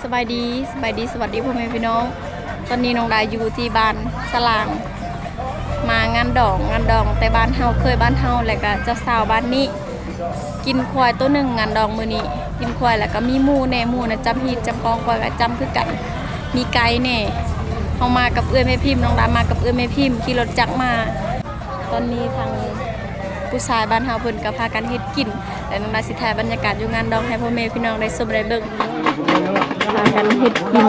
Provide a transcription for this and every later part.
ສະບາຍດີ ສະບາຍດີ ສະຫວັດດີພໍ່ແມ່ພີ່ນ້ອງ. ຕອນນີ້ນ້ອງດາຢູ່ທີ່ບ້ານສະຫຼາງ ມາງານດອງ ງານດອງແຕ່ບ້ານເຮົາ ເຄີຍບ້ານເຮົາ ແລະກະເຈົ້າສາວບ້ານນີ້. ກິນຄວາຍໂຕໜຶ່ງ ງານດອງມື້ນີ້ ກິນຄວາຍ ແລ້ວກໍມີໝູແດ່ ໝູນະຈຳຮີດຈຳຄອງ ຂ້ອຍກໍຈຳຄືກັນ ມີໄກ່ແດ່. ເຮົາມາກັບເອື້ອຍແມ່ພິມ ນ້ອງດາມາກັບເອື້ອຍແມ່ພິມ ຂີ່ລົດຈັກມາ. ຕອນນີ້ທາງຜູ້ຊາຍບ້ານເຮົາເພິ່ນກໍພາກັນເຮັດກິນ ແລະ ນ້ອງດາຊິຖ່າຍບັນຍາກາດຢູ່ງານດອງໃຫ້ພໍ່ແມ່ພີ່ນ້ອງໄດ້ຊົມໄດ້ເບິ່ງ. ພາກັນເຮັດກິນ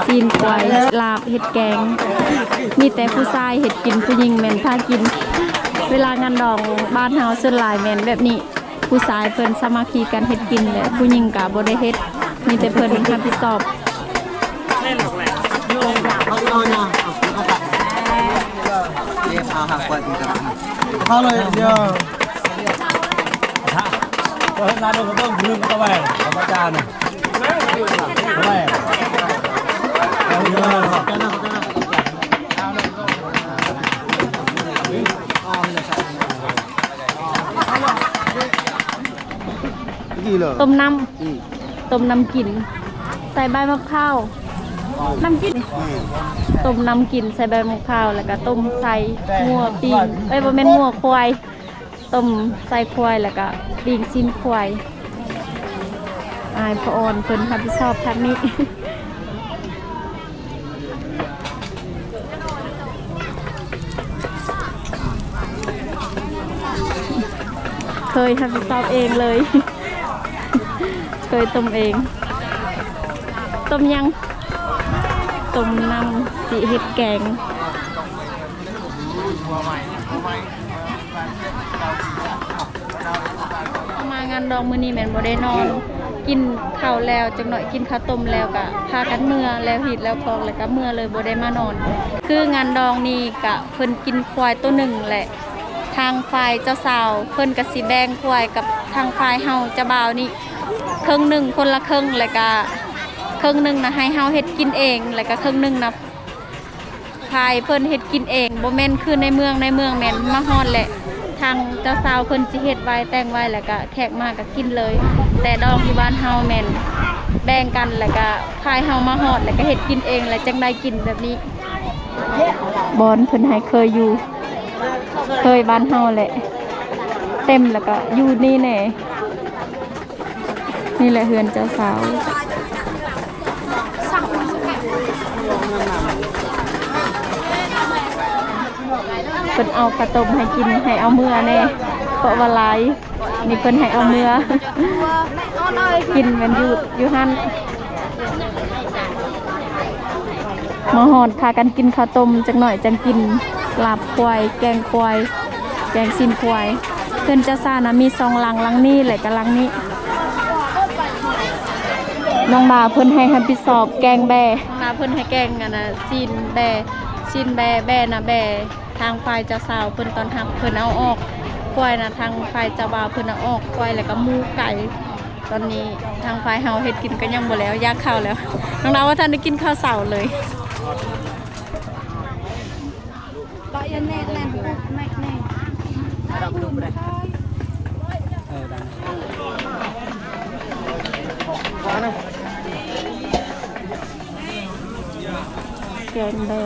ຊີ້ນຄວາຍ ລາບ ເຮັດແກງ ມີແຕ່ຜູ້ຊາຍເຮັດກິນ ຜູ້ຍິງແມ່ນພາກິນ. ເວລາງານດອງບ້ານເຮົາສ່ວນຫຼາຍແມ່ນແບບນີ້ ຜູ້ຊາຍເພິ່ນສາມັກຄີກັນເຮັດກິນ ແລະ ຜູ້ຍິງກະບໍ່ໄດ້ເຮັດ ມີແຕ່ເພິ່ນຮັບຜິດຊອບ. ເອົາເລີຍ ດຽວ ເປີດໜ້າເບິ່ງ ເບິ່ງ ເບິ່ງກະໄວ້ ອາຈານ. ຕົ້ມນ້ຳ ອືມ ຕົ້ມນ້ຳກິນ ໃສ່ໃບໝາກພ້າວ ນ້ຳກິນ ອືມ ຕົ້ມນ້ຳກິນໃສ່ໃບໝາກພ້າວ ແລ້ວກະຕົ້ມໃສ່ງົວປີ້ງ ເອີຍ ບໍ່ແມ່ນງົວ ຄວາຍ. ຕົ້ມໃສ່ຄວາຍ ແລ້ວກະປີ້ງຊີ້ນຄວາຍ. ອ້າຍພະອອນເພິ່ນຮັບຜິດຊອບທາງນີ້ ເຄີຍຮັບຜິດຊອບເອງເລີຍ ເຄີຍຕົ້ມເອງ. ຕົ້ມຫຍັງ? ຕົ້ມນ້ຳ ຊິເຮັດແກງ. ມາງານດອງມື້ນີ້ແມ່ນບໍ່ໄດ້ນອນ ກິນເຂົ້າແລ້ວຈັກໜ້ອຍ ກິນເຂົ້າຕົ້ມແລ້ວກະພາກັນເມືອ ແລ້ວຮີດແລ້ວຄອງ ແລ້ວກະເມືອເລີຍ ບໍ່ໄດ້ມານອນ. ຄືງານດອງນີ້ກະເພິ່ນກິນຄວາຍໂຕໜຶ່ງ ແລະ ທາງຝ່າຍເຈົ້າສາວເພິ່ນກະຊິແບ່ງຄວາຍກັບທາງຝ່າຍເຮົາເຈົ້າບ່າວນີ້ເຄິ່ງໜຶ່ງ ຄົນລະເຄິ່ງ ແລ້ວກະເຄິ່ງໜຶ່ງນະໃຫ້ເຮົາເຮັດກິນເອງ ແລ້ວກະເຄິ່ງໜຶ່ງນະ ຂາຍເພິ່ນເຮັດກິນເອງ ບໍ່ແມ່ນຄືໃນເມືອງ ໃນເມືອງແມ່ນມາຮອດແຫຼະ ທາງເຈົ້າສາວເພິ່ນຊິເຮັດໄວ້ ແຕ່ງໄວ້ ແລ້ວກະແຂກມາກະກິນເລີຍ. ແຕ່ດອງຢູ່ບ້ານເຮົາແມ່ນແບ່ງກັນ ແລ້ວກະຂາຍເຮົາມາຮອດ ແລ້ວກະເຮັດກິນເອງ ແລ້ວຈັ່ງໄດ້ກິນແບບນີ້. ບ່ອນເພິ່ນໃຫ້ເຄີຍຢູ່ ເຄີຍບ້ານເຮົາແຫຼະ ເຕັມ ແລ້ວກະຢູ່ນີ້ແດ່. ນີ້ແຫຼະເຮືອນເຈົ້າສາວ ເພິ່ນເອົາເຂົ້າຕົ້ມໃຫ້ກິນ ໃຫ້ເອົາເມືອແດ່ ເພາະວ່າຫຼາຍ ນີ້ເພິ່ນໃຫ້ເອົາເມືອ ກິນແມ່ນຢູ່ ຢູ່ຫັ້ນ. ມາຮອດພາກັນກິນເຂົ້າຕົ້ມຈັກໜ້ອຍ ຈັ່ງກິນລາບຄວາຍ ແກງຄວາຍ ແກງຊີ້ນຄວາຍ. ເຮືອນເຈົ້າສາວນະມີສອງຫຼັງ ຫຼັງນີ້ ແລະກະຫຼັງນີ້. ນ້ອງດາເພິ່ນໃຫ້ຮັບຜິດຊອບແກງແບ້ ນ້ອງດາເພິ່ນໃຫ້ແກງອັນນະ ຊີ້ນແບ້ ຊີ້ນແບ້ ແບ້ນະແບ້ ທາງຝ່າຍເຈົ້າສາວເພິ່ນຕ້ອນຮັບ ເພິ່ນເອົາອອກ ຄວາຍນະ ທາງຝ່າຍເຈົ້າບ່າວເພິ່ນເອົາອອກ ຄວາຍ ແລ້ວກະໝູ ໄກ່. ຕອນນີ້ທາງຝ່າຍເຮົາເຮັດກິນກະຍັງບໍ່ແລ້ວ ຢາກເຂົ້າແລ້ວ ນ້ອງດາວ່າທັນໄດ້ກິນເຂົ້າເຊົ້າເລີຍ. ແກງແບ້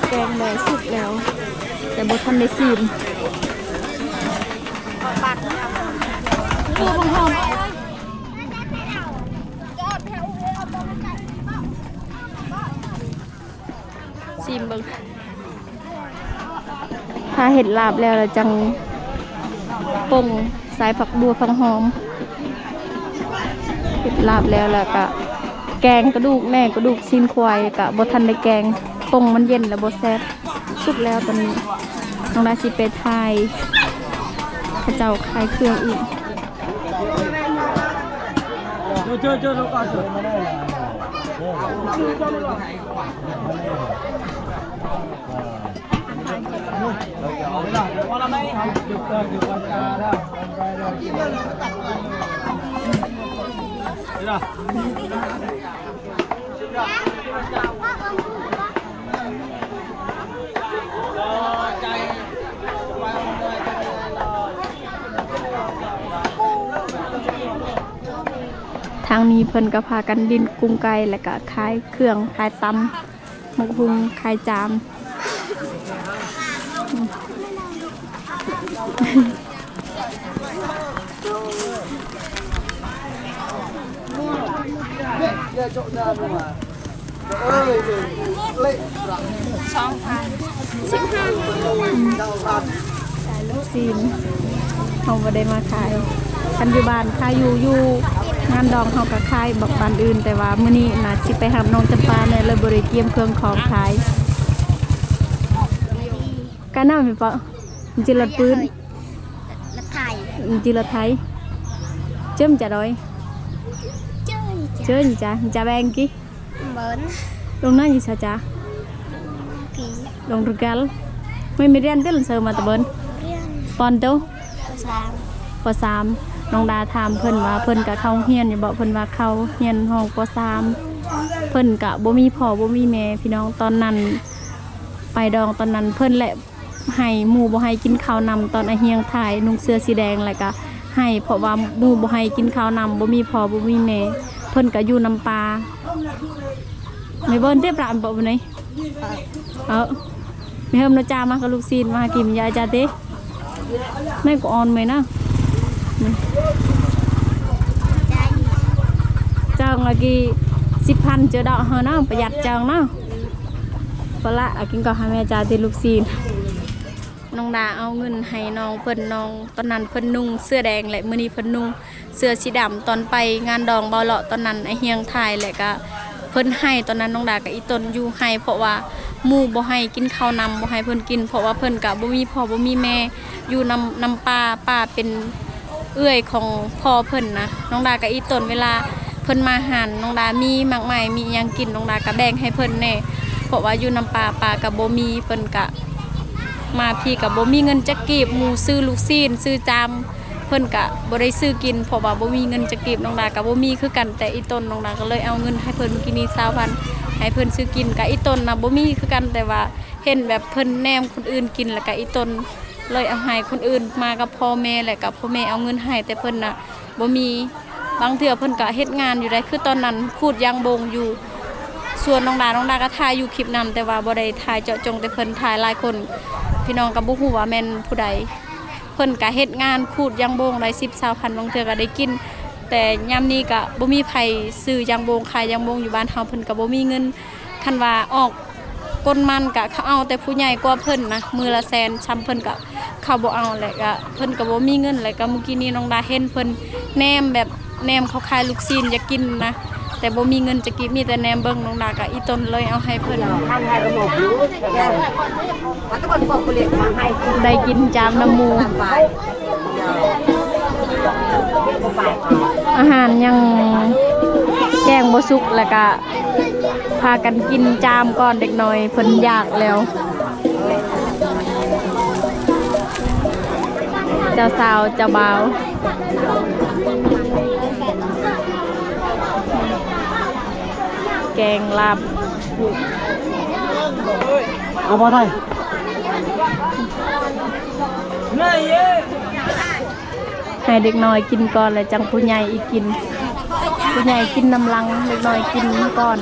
ແກງແບ້ສຸກແລ້ວ ແຕ່ບໍ່ທັນໄດ້ຊີມ. ຊີມເບິ່ງ ຖ້າເຮັດລາບແລ້ວ ແລ້ວຈັ່ງປົ່ງໃສ່ຜັກບົ່ວຜັກຫອມ. ເຮັດລາບແລ້ວ ແລ້ວກະແກງກະດູກແດ່ ກະດູກຊີ້ນຄວາຍກະບໍ່ທັນໄດ້ແກງ ປົ່ງມັນເຢັນແລ້ວບໍ່ແຊບ. ສຸກແລ້ວຕອນນີ້ ນ້ອງດາຊິໄປຖ່າຍເຂົາເຈົ້າຂາຍເຄື່ອງອີກ. ເ ທາງນີ້ເພິ່ນກໍພາກັນຫຼິ້ນກຸ້ງໄກ່ ແລ້ວກໍຂາຍເຄື່ອງ ຂາຍຕຳ ໝາກຫຸ່ງ ຂາຍຈາມ. ສອງພັນ ສິບຫ້າ ຂາຍລູກຊີ້ນ ເຮົາບໍ່ໄດ້ມາຂາຍ. ຄັນຢູ່ບ້ານຂາຍຢູ່ ຢູ່ງານດອງເຮົາກໍຂາຍບາງ ບ້ານອື່ນ ແຕ່ວ່າມື້ນີ້ນະຊິໄປຮັບນ້ອງຈຳປາແດ່ ເລີຍບໍ່ໄດ້ກຽມເຄື່ອງຂອງຂາຍ. ກະນຳແມ່ນບໍ່? ມັນຊິລົດປືນ ລົດໄຖ ມັນຊິລົດໄຖ. ເຈີມຈະດອຍ ເຈີມຈະ ເຈີມຈະ ຈະແບງກິ ເບິ່ນ ລົງນັ້ນຢູ່ຊະຈາ ກີ ລົງຣຶກັນ ໄມ່ມີຮຽນຕິ ເຊີມາຕະເບິ່ນ ຮຽນ ປອນໂຕ ປສາມ ປສາມ. ນ້ອງດາຖາມເພິ່ນວ່າ ເພິ່ນກະເຂົ້າຮຽນຢູ່ບໍ່? ເພິ່ນວ່າເຂົ້າຮຽນຫ້ອງ ປສາມ. ເພິ່ນກະບໍ່ມີພໍ່ບໍ່ມີແມ່ພີ່ນ້ອງ ຕອນນັ້ນໄປດອງຕອນນັ້ນ ເພິ່ນແຫຼະ ໃຫ້ໝູ່ບໍ່ໃຫ້ກິນເຂົ້ານຳ ຕອນອາຮຽງຖ່າຍນຸ່ງເສື້ອສີແດງ ແລ້ວກະໃຫ້ ເພາະວ່າໝູ່ບໍ່ໃຫ້ກິນເຂົ້ານຳ ບໍ່ມີພໍ່ບໍ່ມີແມ່ ເພິ່ນກະຢູ່ນຳປ່າ. ແມ່ເບິ່ນເດ້ປານບໍ່ມື້ນີ້ ເອີ ແມ່ເຮີມນະຈາມາກັບລູກຊີ້ນ ມາຫາກິນຢາຈາຕິ ແມ່ກໍອ່ອນເມຍນະ. ເຈົ້າງະກີ ສິບພັນ ເຈີດອກເຮົານະ ປະຢັດເຈົ້ານະ. ປະລະ ອາກິນກໍໃຫ້ແມ່ຈ່າຍຕິລູກຊີ້ນ. ນ້ອງດາເອົາເງິນໃຫ້ນ້ອງເພິ່ນ ນ້ອງຕອນນັ້ນເພິ່ນນຸ່ງເສື້ອແດງ ແລະ ມື້ນີ້ເພິ່ນນຸ່ງເສື້ອສີດຳ. ຕອນໄປງານດອງເບົາເລາະ ຕອນນັ້ນອາຮຽງຖ່າຍ ແລະ ກະເພິ່ນໄຫ້ ຕອນນັ້ນນ້ອງດາກະອີ່ຕົນຢູ່ ໄຫ້ເພາະວ່າໝູ່ບໍ່ໃຫ້ກິນເຂົ້ານຳ ບໍ່ໃຫ້ເພິ່ນກິນ ເພາະວ່າເພິ່ນກະບໍ່ມີພໍ່ບໍ່ມີແມ່ ຢູ່ນຳ ນຳປ່າ ປ່າເປັນ ເອື້ອຍຂອງພໍ່ເພິ່ນນະ. ນ້ອງດາກະອີ່ຕົນ ເວລາເພິ່ນມາຫາ ນ້ອງດາມີໝາກໄມ້ມີຫຍັງກິນ ນ້ອງດາກະແບ່ງໃຫ້ເພິ່ນແດ່ ເພາະວ່າຢູ່ນຳປ່າ ປ່າກະບໍ່ມີ ເພິ່ນກະມາພີ້ກະບໍ່ມີເງິນຈັກກີບ. ໝູ່ຊື້ລູກຊີ້ນ ຊື້ຈາມ ເພິ່ນກະບໍ່ໄດ້ຊື້ກິນ ເພາະວ່າບໍ່ມີເງິນຈັກກີບ. ນ້ອງດາກະບໍ່ມີຄືກັນ ແຕ່ອີ່ຕົນ ນ້ອງດາກະເລີຍເອົາເງິນໃຫ້ເພິ່ນ ມື້ກີ້ນີ້ ຊາວພັນ ໃຫ້ເພິ່ນຊື້ກິນ. ກະອີ່ຕົນນະບໍ່ມີຄືກັນ ແຕ່ວ່າເຫັນແບບເພິ່ນແນມຄົນອື່ນກິນ ແລ້ວກະອີ່ຕົນ ເລີຍເອົາໃຫ້ຄົນອື່ນ ມາກັບພໍ່ແມ່ ແລະກະພໍ່ແມ່ເອົາເງິນໃຫ້ ແຕ່ເພິ່ນນະບໍ່ມີ. ບາງເທື່ອເພິ່ນກະເຮັດງານຢູ່ໃດ໋ ຄືຕອນນັ້ນຂູດຢາງບົງຢູ່ສວນນ້ອງດາ ນ້ອງດາກະຖ່າຍຢູ່ຄລິບນຳ ແຕ່ວ່າບໍ່ໄດ້ຖ່າຍເຈາະຈົງ ແຕ່ເພິ່ນຖ່າຍຫຼາຍຄົນ ພີ່ນ້ອງກະບໍ່ຮູ້ວ່າແມ່ນຜູ້ໃດ. ເພິ່ນກະເຮັດງານຂູດຢາງບົງໄດ້ສິບ ຊາວພັນ ບາງເທື່ອກະໄດ້ກິນ ແຕ່ຍາມນີ້ກະບໍ່ມີໃຜຊື້ຢາງບົງ ຂາຍຢາງບົງຢູ່ບ້ານເຮົາ ເພິ່ນກະບໍ່ມີເງິນ. ຄັນວ່າອອກກົ້ນມັນກະເຂົາເອົາແຕ່ຜູ້ໃຫຍ່ກວ່າເພິ່ນນະ ມື້ລະແສນ ຊ່ຳເພິ່ນກະເຂົາບໍ່ເອົາ ແລະກະເພິ່ນກະບໍ່ມີເງິນ. ແລະກະມື້ກີ້ນີ້ນ້ອງດາເຫັນເພິ່ນແນມແບບແນມເຂົາຂາຍລູກຊີ້ນຢາກກິນນະ ແຕ່ບໍ່ມີເງິນຈັກກີບ ມີແຕ່ແນມເບິ່ງ. ນ້ອງດາກະອີ່ຕົນເລີຍເອົາໃຫ້ເພິ່ນ ໄດ້ກິນຈາມນຳໝູ່. ອາຫານຍັງແກງບໍ່ສຸກ ແລ້ວກະພາກັນກິນຈາມກ່ອນ ເດັກນ້ອຍເພິ່ນຢາກແລ້ວ. ເຈົ້າສາວເຈົ້າບ່າວ ແກງລາບ ເອົາບໍ່ໄດ້. ໃຫ້ເດັກນ້ອຍກິນກ່ອນ ແລ້ວຈັ່ງຜູ້ໃຫຍ່ອີກກິນ. ຜູ້ໃຫຍ່ກິນນຳຫຼັງ ເດັກນ້ອຍກິນກ່ອນ.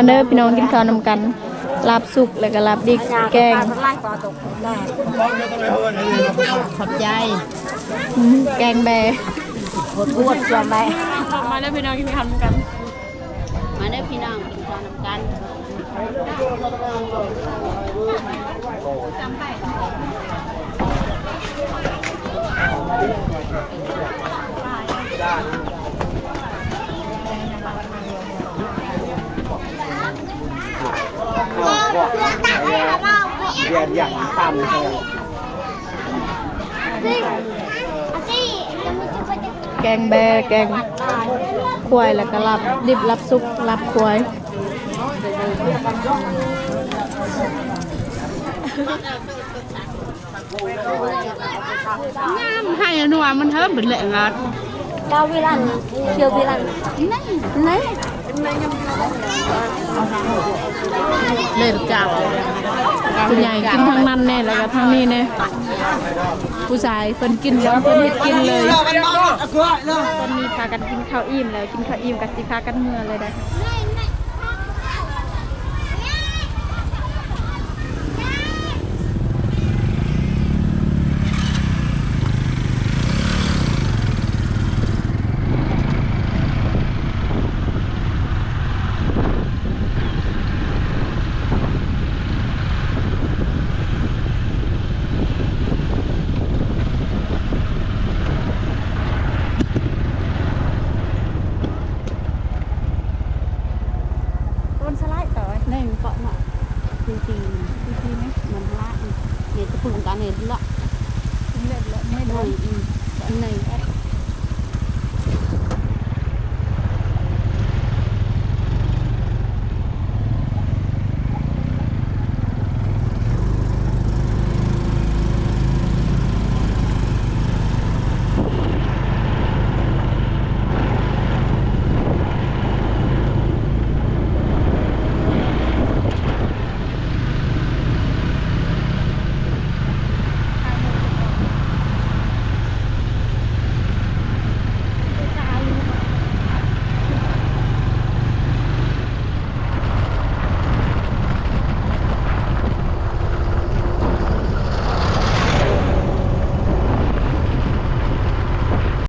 ເດີພີ່ນ້ອງ ກິນເຂົ້ານຳກັນ ລາບສຸກ ແລ້ວກໍລາບດິບ ແກງ ຂອບໃຈ ອືມ ແກງແບ ປວດໆ ສ່ວນໃດ ມາເດີພີ່ນ້ອງ ກິນເຂົ້ານຳກັນ ມາເດີພີ່ນ້ອງ ກິນເຂົ້ານຳກັນ. ແກງແບ ແກງຄວາຍ ແລ້ວກໍລາບດິບ ລາບສຸກ ລາບຄວາຍ. ງາມ ໄຮ່ອະນຸອາ ມັນເຫີມເປັນແຫຼະງາດ ດາວວິລັນ ຂຽວວິລັນ ນັ້ນ ນັ້ນ ເລີຍຈ້າ ຜູ້ໃຫຍ່ກິນທາງນັ້ນແດ່ ແລ້ວກໍທາງນີ້ແດ່ ຜູ້ຊາຍເພິ່ນກິນ ເພິ່ນເຮັດກິນເລີຍ ຕອນນີ້ພາກັນກິນເຂົ້າອີ່ມແລ້ວ ກິນເຂົ້າອີ່ມກໍຊິພາກັນເມືອເລີຍເດ້. ຕົ້ນສະໄລຕໍ່ ໜຶ່ງເກາະເນາະ ປີ ປີ ປີ ປີນີ້ ມັນລະ ນີ້ຕະປຶງກັນນີ້ລະ ເລະ ເລະ ໜຶ່ງ ໜຶ່ງ ໜຶ່ງ.